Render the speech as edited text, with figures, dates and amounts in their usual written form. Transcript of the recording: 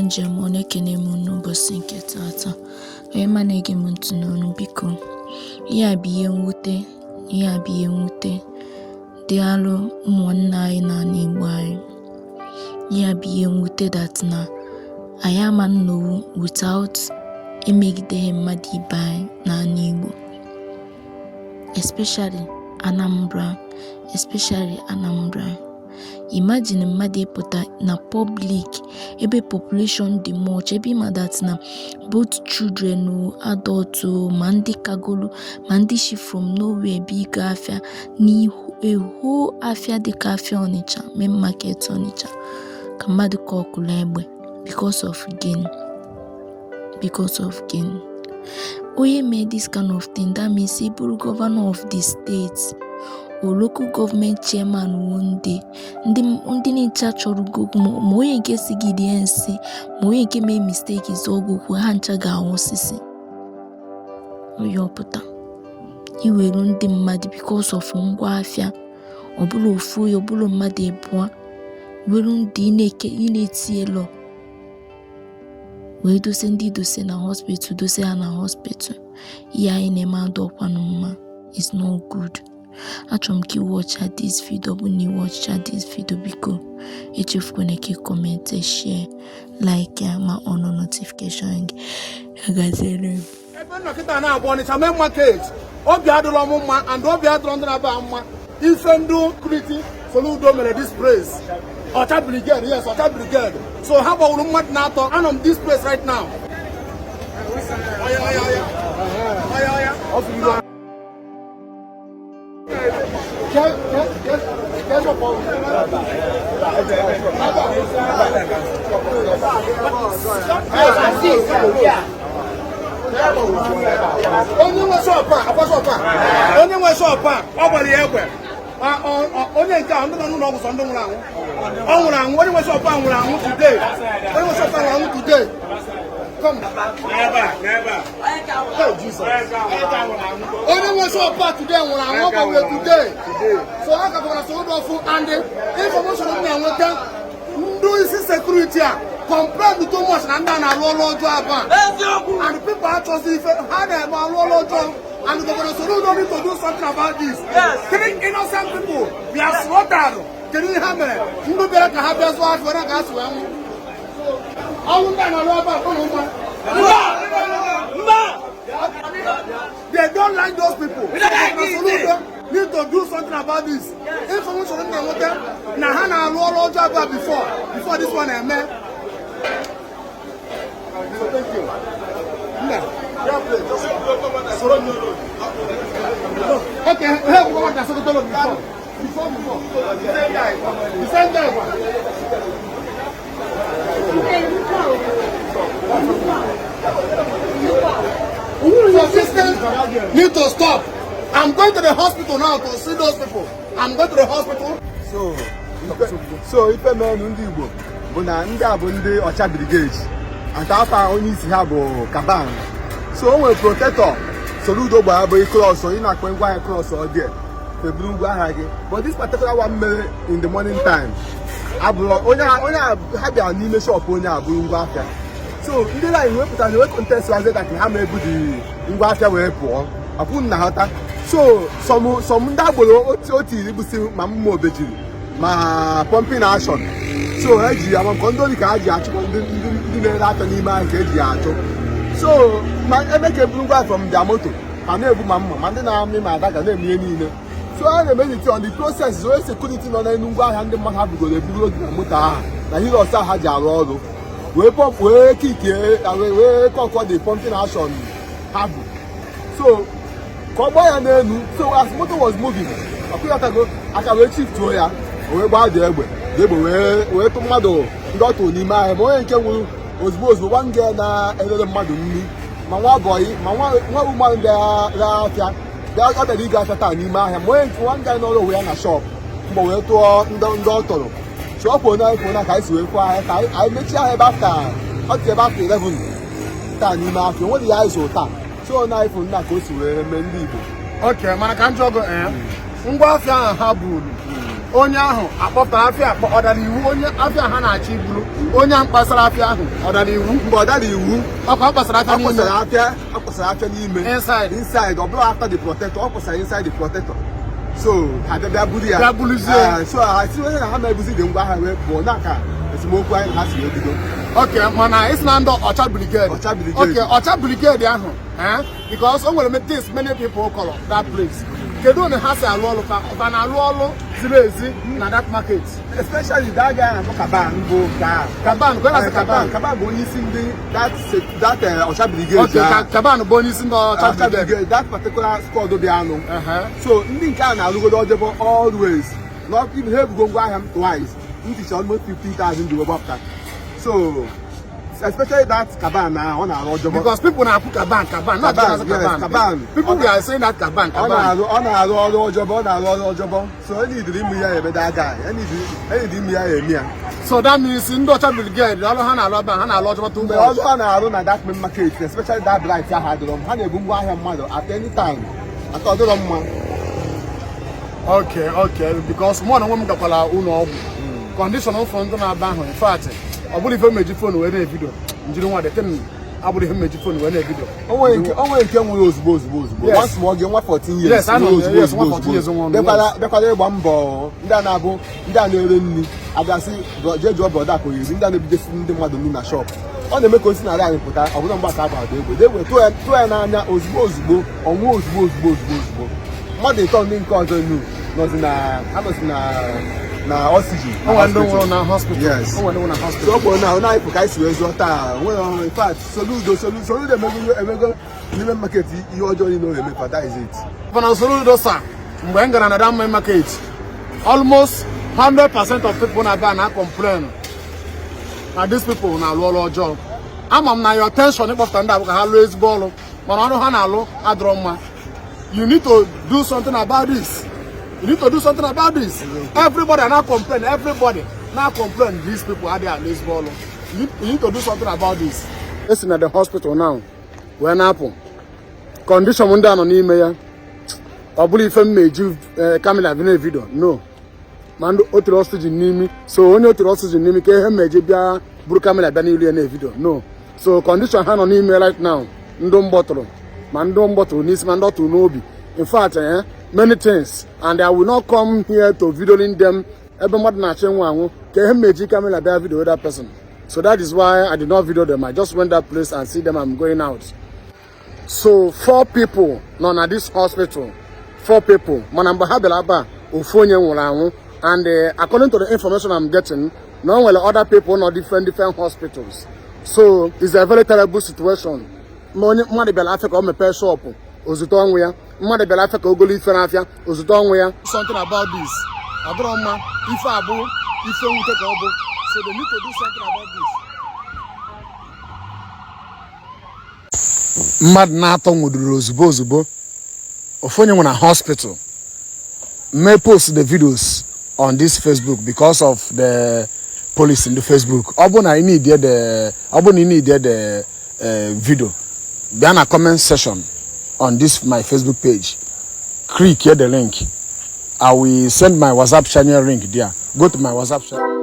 Njem ọ na-ekene m n'ụbọchị nke tata. Onye ma na-ege m ntị n'ọnụ, biko, ihe a bụ ihe mwute, ihe a bụ ihe mwute dị alụ ụmụnne anyị n'ala Igbo anyị. Ihe a bụ ihe mwute that na anyị ama nnọwu without emegideghị mmadụ ibe anyị n'ala Igbo, especially Anambra, especially Anambra. Imagine mmadụ ịpụta na public ebe population dị much, ebe ịma that na both children o, adult o, ma ndị kagolu, ma ndị shi from nowhere bịa igo afịa n'ihu eho afịa dịka afịa Ọnịcha, main market Ọnịcha, ka mmadụ kọkụrụ egbe because of gain, because of gain. Onye mee this kind of thing, that means ị bụrụ governor of the state or local government chairman one day, ndị ncha chọrọ go, ma onye nke si gị rie nsị, ma onye nke mee mistake zọọ gị okwu, ha ncha ga-anwụsịsị. Onye ọpụta iweru ndị mmadụ because of ngwa afịa, ọbụla ofu onye, ọbụla mmadụ ịbụọ weru ndị ị na-eke, ị na-eti elo wee dose ndị dose na hospital, dose ha na hospital. Ihe anyị na-eme adọkwanụ mma, is not good. Achọrọ m ka ị watcha this video. Ọ bụ na ị watcha this video, biko echefukwana ka ị comment, share, like ya, ma on notification gị. Agaziere m. Ebe nnọ kịta na-agba Ọnịcha main market, obi adịrọ m mma and obi adịrọ ndị na-aba mma. Ife ndị security Soludo mere this place, Ọcha Brigade, yes, Ọcha Brigade. So ha gbawuru mmadụ na-atọ. Anọ m this place right now. Oya, oya, oya. Oya, oya. Ke shop ọ? Onye nwe shop a, akwa shop a, onye nwe shop a, ọ gbara ya egbe. Onye nke a, ndị nọ n'ụlọ ọgwụ, sọ ndị nwụrụ anwụ. Ọ nwụrụ anwụ. Onye nwe shop a nwụrụ anwụ today. Onye nwe shop a nwụrụ anwụ today. Come. Oh, Jesus. Onye nwe shop a today nwụrụ anwụ, ọ gbanwere today. So ha ka gọvanọ Soludo ọfụ and information m na-enweta, ndị isi security a complain too much na ndị a na-alụ ọrụ ọjọọ ebe a and people achọzi ife ha na-eme alụ ọrụ ọjọọ, and Governor Soludo need to do something about this. Three innocent people were slaughtered. Kedu ihe ha mere? Ndị bịara ka ha bịa zụọ afịa, onye ka ha si wee nwụ. Ọnwụ ndị a na-alụ ebe a ụlọ mma. They don't like those people. Governor Soludo need to do something about this. Information m na-enweta na ha na-alụ ọrụ ọjọọ ebe a before this one eme. So thank you. Nna, yeah, please, just soro m. Okay, hey, we go back to Sokoto Road before. Before, before. The same guy. So system need to stop. I'm going to the hospital now to see those people. I'm going to the hospital. So ife menụ, ndị Igbo, bụ na ndị a bụ ndị Ọcha Brigade and afa onye isi ha bụ Kaban. So o nwere protector Soludo gbara bụ cross ị na-akpọ ngwa ahịa cross ọ dị feburu ngwa ahịa gị, but this particular one mere in the morning time abụrụ onye onye ha bịara n'ime shop onye a bụrụ ngwa afịa. So ndị line wepụtara na contest wazi that ha ma ebu dị ngwa afịa wee pụọ akwụ na ghọta. So some ndị agboro otu iri bụsi ma mma obejiri ma pumping action, so ha ji ama nke ndị ori ka ha ji achụkwa ndị na-ere afịa n'ime ahịa ka eji ya achụ. So ma ebe ka eburu ngwa from their moto ma na-ebu ma mma ma ndị na-amị ma ada ga na-eme ihe niile. So a na-emeziti on the process, onye security nọ n'elu ngwa ahịa ndị mmadụ ha bugoro eburu oge na moto ahụ na Hilux ha ji arụ ọrụ wee pump wee kikie wee kọkọ the pumping action ha bụ, so ka ọ gbaa ya n'elu. So as moto was moving, ọkụghọtago aka wee chiftuo ya, o wee gbaa dị egbe dị egbe wee tụ mmadụ ndị ọ tụrụ n'ime ahịa, ma onye nke nwụrụ ozugbo ozugbo, nwa nge na-elere mmadụ nri, ma nwa boy, ma nwa mmadụ bịara afịa bịa, ọ bịara ịga afịa taa n'ime ahịa, ma onye nke nwa nga nọrọ onwe ya na shop mgbe wee tụọ ndị ọ tọrọ. So ọ kwụrụ na anyị na ka anyị si wee kwụọ ahịa ka anyị mechie ahịa ebe after ọ dị ebe after 11 taa n'ime afịa, onwere ya anyị zụrụ taa. So na anyị fụrụ nna ka o si wee mee, ndị Igbo. Okay, mana ka m jụọ gị, ngwa afịa ahụ ha buru Onye ahụ akpọpụtara afịa akpọ, ọ dara iwu? Onye afịa ha na-achọ iburu, onye ahụ kpasara afịa ahụ, ọ dara iwu? Mgbe ọ dara iwu. Ọkwa ọ kpasara afịa Ọ n'ime? kpọsara afịa, ọ kpọsara afịa n'ime. Inside. Inside. Ọ bụrụ after the protector, ọ kpọsara inside the protector, so ha bịa buru ya. Bịa buruzie. Eh, so ha si onye na ha ma ebuzi dị ngwa ahịa wee pụọ na ka esemokwu anyị na ha si wee bido. Okay, mana isi na ndị Ọcha Brigade. Ọcha Brigade. Okay, Ọcha Brigade ahụ, eh, because o nwere things many people kọrọ that place. Kedu onye ha si alụ ọrụ? Ka na-alụ ọrụ ziri ezi na that market? Especially that guy na-akpọ Kaban bụ ka Kaban, ka ọ na-asị? Eh, Kaban. Kaban. Kaban bụ onye isi ndị that Ọcha Brigade. Okay, ahụ. Kaban bụ onye isi ndị Ọcha Ọcha Brigade. Brigade, that particular squad bịa anụ. So ndị nke a na-arụgodo ọjọbọ always. Not even ha ebugo ngwa ahịa m twice, m ticha almost 50,000 ji wee gbapụta. So especially that Kaban na ọ na-arụ ọjọbọ. Because people na-akwụ Kaban, Kaban, not Kaban, just yes, Kaban. Kaban. People were saying that Kaban, Ọ Kaban. na-arụ ọrụ ọjọbọ, ọ na-arụ ọrụ ọjọbọ. So e nidiri ịmụ ya eme that guy, e nidiri ịmụ ya eme ya. So that means ndị Ọcha Brigade, ọrụ ha na-alụ ebe a, ha na-alụ ọjọbọ too Mgbe much. ọrụ ha na-arụ na that main market, especially that bright ahụ, adịrọ m ha na-ebu ngwa ahịa mmadụ at any time aka, ọ dịrọ mma. Okay, because mụ na onwe m gakwara ụlọ ọgwụ, condition ụfọdụ ndị na-aba ahụ, in fact, ọ bụrụ ife meji phone wee na-evideo njiri nwa detin, abụrụ ihe mmeji phone wee na-evideo. O nwere nke nwụrụ ozugbo ozugbo ozugbo. Yes. Nwa small girl, nwa 14 years. Yes, I know. Nwụrụ ozugbo Yes, ozugbo nwa 14 years ozugbo. nwụrụ. Bịakwara ịgba mbọ ndị a na-abụ ndị a na-ere nri abịasị jee jụọ brother ka oyiri ndị a na-ebujesi ndị mmadụ nri na shop. Ọ na-eme ka o si narị anyị pụta. Ọ bụrụ mgbe aka agbado egbe egbe tụọ ya n'anya ozugbo ozugbo, ọnwụ ozugbo ozugbo ozugbo ozugbo. Mmadụ ịtọ ndị nke ọzọ nu nọzi na ha nọzi na oxygen na O nwere ndị hospital. nwụrụ na hospital. Yes. O nwere ndị nwụrụ na So hospital. ọ kwuru na ọ na-anyị ka anyị si wee zụọ taa nwere ọrụ. In fact, Soludo, Soludo emego n'ime market ihe ọjọọ niile ọ na-eme. That is it. Mana Soludo sa mgbe m gara na that main market, almost 100% of people na-abịa na complain na these people na-alụ ọrụ ọjọọ. Ama m na your intention ịkpọpụta ndị abụ ka ha lụọ ezigbo ọrụ, mana ọrụ ha na-alụ adịrọ mma. You need to do something about this. You need to do something about this. Everybody na complain, everybody na complain these people adịghị alụ ezigbo ọrụ. You need to do something about this. Esi na the hospital now wee na-apụ. Condition ndị a nọ n'ime ya, ọ bụrụ ife m na-eji camera vi na-evideo, no. Ma ndị o tiri oxygen n'imi, so onye o tiri oxygen n'imi, ka ihe m eji bịa buru camera bịa n'ilu ya na-evideo? No. So condition ha nọ n'ime right now, ndị mgbọtụrụ, ma ndị mgbọtụrụ n'isi, ma ndị ọ tụrụ n'obi, in fact, many things, and I will not come here to videoing them. Ebe mmadụ na-achọ ịnwụ anwụ, ka ihe m eji camera bịa video that person? So that is why I did not video them. I just went that place and see them. I'm going out. So four people nọ na this hospital, four people. Mana mgbe ha bịara ebe a, ofu onye nwụrụ anwụ, and according to the information I'm getting, na o nwere other people nọ different different hospitals. So it's a very terrible situation. Ma onye mmadụ bịara afịa ka o mepee shop, ozute ọnwụ ya. Mmadụ bịara afịa ka o golo ife n'afịa, ozute ọnwụ ya. Something about this ọ dịrọ mma. Ife a bụ ife mwute ka ọ bụ. So they need to do something about this. Mmadụ na-atọ nwụduru ozugbo ozugbo, ofu onye nwe na hospital. May post the videos on this Facebook because of the police in the Facebook. Ọ bụ na ị need the video, bịa na comment section on this my Facebook page, click here, the link. I will send my WhatsApp channel link there. Go to my WhatsApp channel.